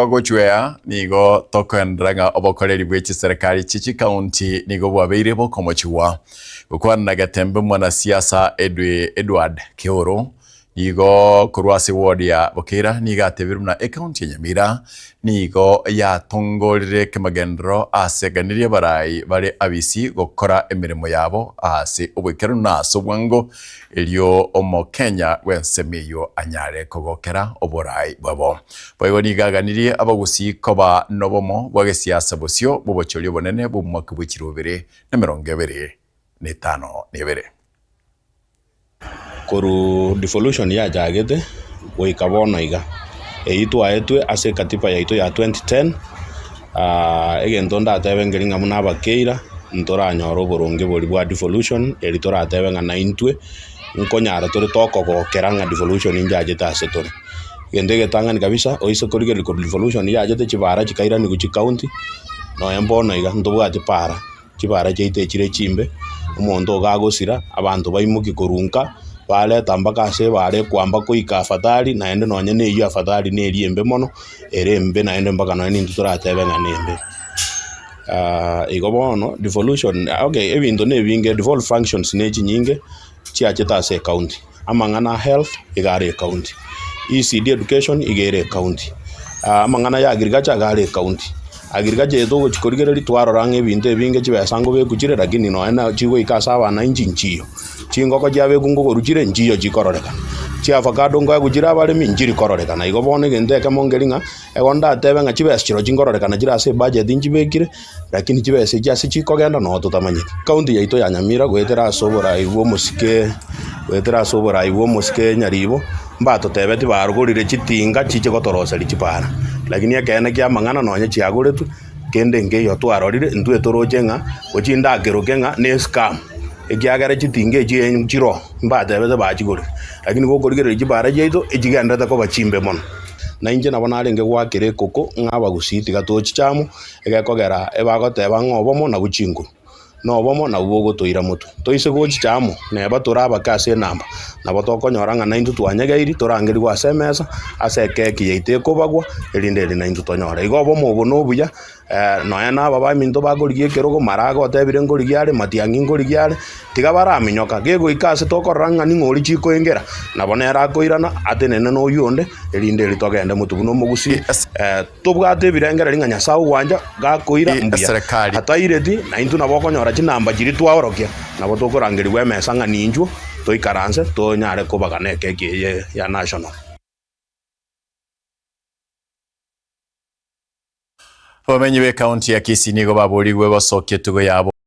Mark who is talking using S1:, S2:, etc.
S1: Gochwea nigo tokoenderera ng'a obokoreri bwe chiserekari chie chikaunti nigo bwabeire bokomochigwa. Gokwana na Getembe mwanasiasa Edwi Edward Keoro nigo korwa ase ward ya Bokeira nigo atebire buna ekaunti ya Nyamira nigo yatongorire kemagenderero ase eganirie abarai bare abisi gokora emeremo yabo ase oboikeranu na ase obwango erio omokenya bw'ensemo eyio anyare kogokera oborai bwabo. Boigo nigo aganirie abagusii koba nobomo bwa gesiasa bosio bw'obochori obonene bw'omwaka bwe chirobere na emerongo ebere na etano na ebere.
S2: Korwa devolution yachagete goika bono iga, eyio twaetwe ase ekatiba yaito ya 2010, egento ndatebe nkeri ng'a buna abakeira ntoranyore oboronge boria bwa devolution eri toratebe ng'a naintwe nkonyara tore tokogokera ng'a devolution njachete ase tore. Egento egetang'ani kabisa, oise korigereria korwa devolution yachete chibara chikairanigwa chicounty, nonya mbono iga ntobwati para, chibara chiaito echire chimbe, omonto iga agosira, abanto baimokia korwa nka, bareta mpaka ase ebara ekwamba koika afadhali, naende nonye na eywo afadhali neria embe mono, ere embe naende mpaka nonye nintwe toratebe ng'a nembe. Igo bono devolution, okay ebinto na ebinge devolved functions ne chinyinge chiachete ase ecounty, amang'ana a health iga are ecounty, ECD education iga ere ecounty, amang'ana ya agriculture iga are ecounty. Agriculture eye togochi korigereria twarora ng'a ebinto ebinge chibesa nkobekwa chire lakini nonya na chigoika ase abananchi nchiyo. Chingoko chiabekwa nkogorwa chire nchiyo chikororekana, chiavacado nkoegwa chire abaremi nchiri kororekana. Igo bono egento ekemo nkeri ng'a Ego ndatebe ng'a chibesa chirochio chinkororekana chire ase ebudget nchibekire, lakini chibesa echi ase chikogenda noo totamanyeti. County yaito ya Nyamira goetera ase oborai bwa omosike goetera ase oborai bwa omosike Nyaribo, mbatotebeti barogorire chitinga chiche gotoroseria chipara, lakini ekeene kia amang'ana nonye chiagoretwe, kende nkeiyo twarorire, intwe toroche ng'a gochia ndakeroke ng'a ne escam, ekiagera chitinga echi nchiroo, mbatebete bachigorire, lakini gokorigereria chipara chiaito, echigenderete koba chimbe mono. Na inche nabo narenge goakera ekoko ng'a abagusii tiga tochiche amo, egekogera ebagoteba ng'a obomo nabwo chinguru, na obomo nabwo bogotoira motwe. Toise gochicha amo, neba tore abake ase enamba, nabo tokonyora ng'a naintwe twanyegeiri, torangerigwe ase emesa, ase ekeki yaito ekobagwa, erinde eri naintwe tonyore. Igo obomo obo nobuya. Nonya naba baminto bakorigia ekerogo, Maraga otebire nkorigia are, Matiang'i nkorigia are, tiga baraminyoka. Gegoika ase tokorora ng'a ning'o oria chikoengera, nabo nere akoirana atenene noyio onde, erinde erio togende motwe buna omogusii. Tobwate ebirengererio ng'a Nyasae ogwancha gakoira mbuya, ataireti, naintwe nabo okonyora chinamba chiria twaorokia, nabo tokorangerigwa emesa ng'a ninchwo toikaranse tonyare kobagana ekeki eye ya national.
S1: Abamenyi b'Ekaunti ya Kisii nigo baborigwe gosokia etugo yabo.